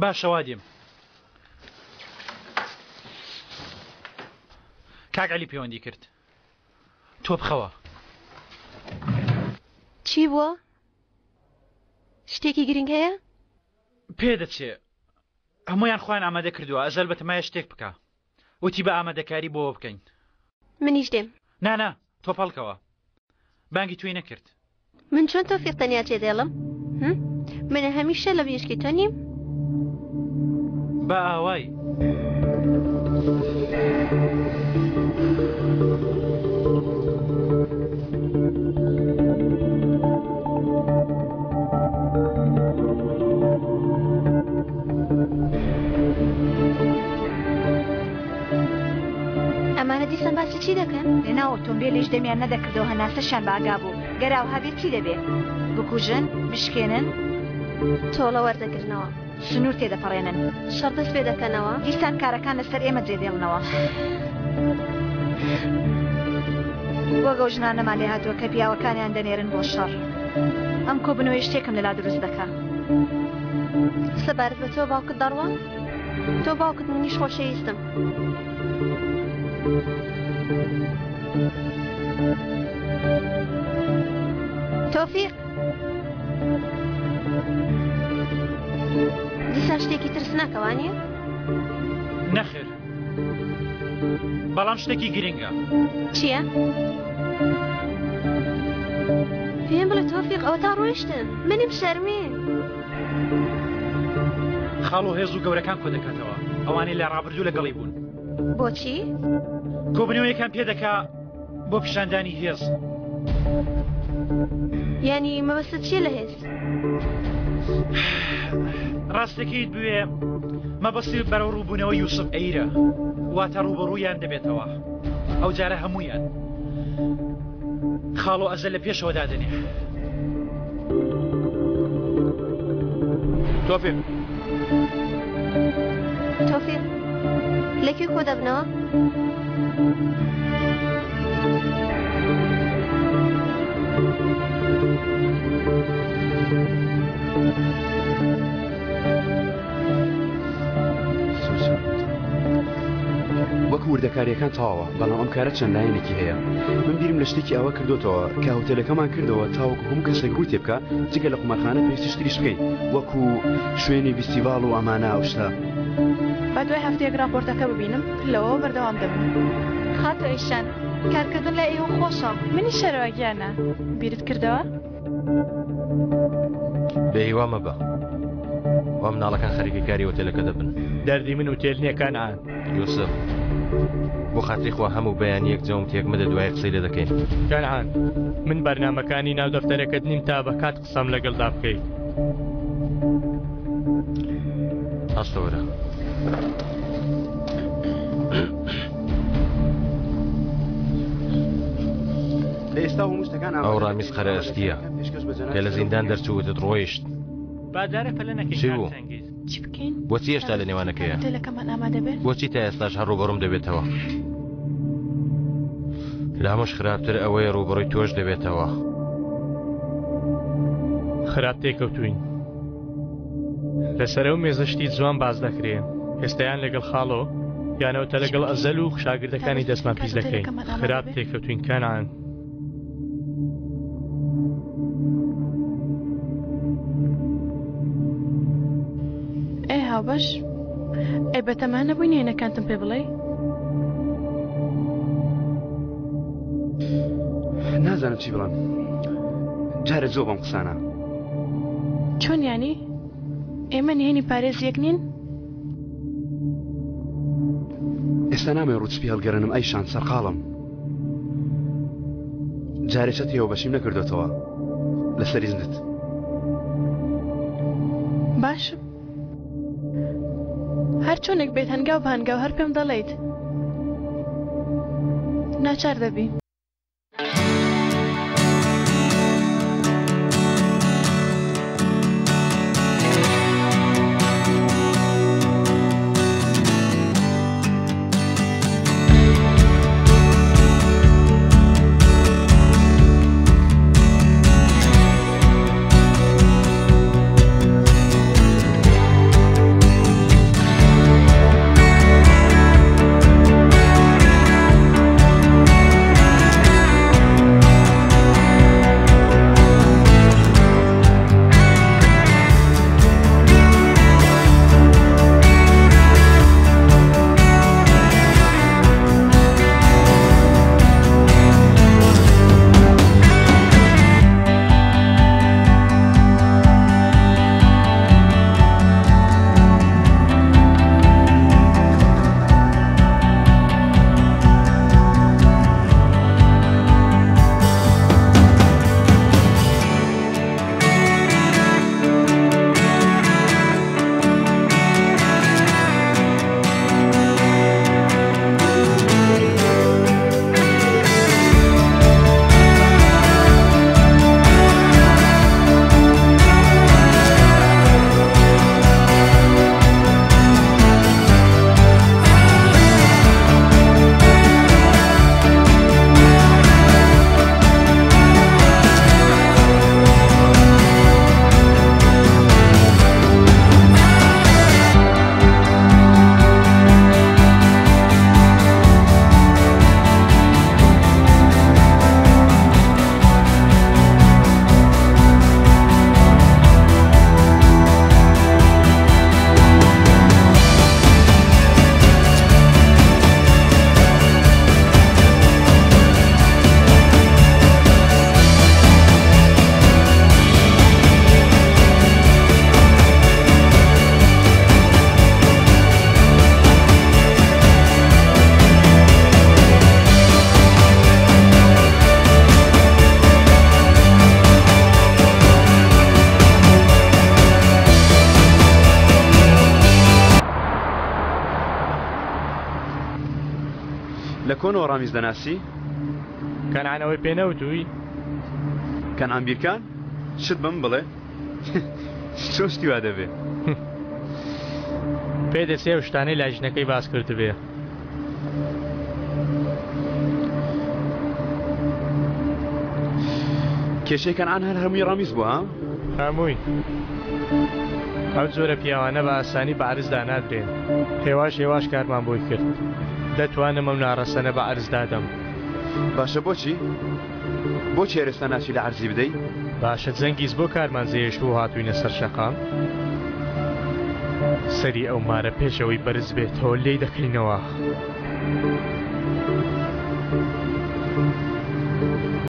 باشە وا دێم. کاک عەلی پەیوەندی کرد. تۆ بخەوە. چی بووە؟ شتێکی گرنگ هەیە؟ پێدەچێ هەموویان خۆیان ئامادە کردووە ئەزەل بەتەمایە شتێک بکە وتی بە ئامادەکاری بۆ بکەین. منیش دێم. نانا تۆ پەڵکەوە بانگی توی نەکرد. من چۆن تۆفیق تەنیا جێدێڵم؟ من هەمیشە لە مێشکی تۆ نیم؟ با ئاوای. ئەمانە دیسان باسی چی دەکەن؟ لەناو ئۆتۆمبێلیش دەمیان نەدەکردەوە هەناسەشیان بە ئاگا بوو. گەر ئاوها بێت چی دەبێ؟ بکوژن؟ بشکێنن؟ تۆڵە وەردەگرنەوە. سنوور تێدەپەڕێنن. شەڕ دەست پێ دەکەنەوە. دیسان کارەکان لەسەر ئێمە جێدێڵنەوە. وەک ئەو ژنانەمان لێ هاتووە کە پیاوەکانیان دەنێرن بۆ شەڕ. ئەم کۆبوونەوەیە شتێکم لەلا دروست دەکا. سەبارەت بە تۆ باوکت دەڕوا؟ تۆ باوکت منیش خۆشەویستم. تۆفیق دیسان شتێکی ترسناکە وانییە؟ نەخێر بەڵام شتێکی گرنگە. چییە؟ پێم بڵێ تۆفیق ئەوە تا ڕۆیشتن منیم شەرمێ. خاڵ و هێز و گەورەکان کۆ دەکاتەوە ئەوانەی لە ڕابردوو لەگەڵی بوون. بۆچی؟ کۆبنەوەیەکان پێ دەکا بۆ پیشاندانی هێز. یانی مەبەستت چییە لە هێز؟ ڕاستەکەیت بوێ مەبەستی بەرەو ڕووبوونەوە یوسف ئەیرە واتە ڕووبەڕوویان دەبێتەوە ئەو جارە هەموویان خاڵۆ ئەزە لە پێشەوە دادەنێ. تۆفیق تۆفیق لەکوێ کۆ دەبنەوە؟ وەکو وردەکاریەکان تەواوە بەڵام ئەم کارە چەند لایەنێکی هەیە من بیرم لە شتێکی ئەوە کردوتەوە کە هوتێلەکەمان کردەوە تاوەکو هەموو کەسێک ڕووی تێبکە جگە لە قومارخانە پێویستی شتریش بکەین وەکو شوێنی ڤیستیڤاڵ و ئەمانە ئەو شتە. با دوای هەفتەیەک ڕاپۆرتەکە ببینم لەوەوە بەردەوام دەبم. خاتوو ئەیشان، کارکردن لای ئێوە خۆشە. منیش هەروا گیانە. بیرت کردەوە؟ بێ هیوا مەبە. وا مناڵەکان خەریکی کاری ئۆتێلەکە دەبن. دەردی من ئوتێل نییە کەنعان. یوسف، بۆ خاتری خوا هەموو بەیانییەک جەوم تێک مەدە دوایی قسەی لێ دەکەین. کەنعان، من بەرنامەکانی ناو دەفتەرەکەت نیم تا بە کات قسەم لەگەڵدا بکەیت. هەستە وەرە. ئەو ڕامیز قەرەئەستییە کە لە زیندان دەرچوو وتت ڕۆیشت. چی بوو؟ بۆچی هێشتا لە نێوانەکەیە؟ بۆچی تا ئێستاش هەر ڕووبەڕووم دەبێتەوە؟ لە هەمووش خراپتر ئەوەیە ڕووبەڕووی تۆش دەبێتەوە. خراپ تێکەوتووین. لەسەر ئەو مێزە شتی جوان باس دەکرێ. ئێستا یان لەگەڵ خاڵۆ یان ئەوتە لەگەڵ ئەزەل و شاگردەکانی دەستمان پیس دەکەین. خراپ تێکەوتوین کەنعان. ئێ هاوبەش ئەی بەتەما نەبووی نهێنەکانتم پێ بڵێی؟ نازانم چی بڵێم جارێ زۆ بەم قسانە. چۆن یانی؟ ئێمە نهێنی پارێز یەک نین؟ ئێستا نامەوێ ڕووت سپی هەڵگەرێنم ئەیشان سەرقاڵم. جارێ چەتیەوە بەشیم نەکردۆتەوە لەسەر ئیزنت. باشم هەر چۆنێک بێت هەنگاو بە هەنگاو هەر پێم دەڵێیت ناچار دەبی. لە کۆنەوە ڕامیز دەناسی؟ کەنعان ئەوەی پێ نەوتووی؟ کەنعان بیرکان؟ شت بە من بڵێ؟ چۆن شتی وا دەبێ؟ پێ دەچێ ئەو شتانەی لای ژنەکەی باس کردبێ. کێشەی کەنعان هەر هەمووی ڕامیز بوو ها؟ هەمووی. ئەو جۆرە پیاوانە بە ئاسانی بە عەرزدا نادرێن. هێواش هێواش کارمان بۆی کرد. دەتوانم ئەو ناڕەسەنە بە عەرز دادەم. باشە بۆچی؟ بۆچی هەر ئێستا ناچی لە عەرزی بدەی؟ باشە جەنگیز بۆ کارمان جێهێشت و هاتووینە سەر شەقام؟ سەری ئەو مارە پێش ئەوەی بەرز بێتەوە لێی دەکەینەوە.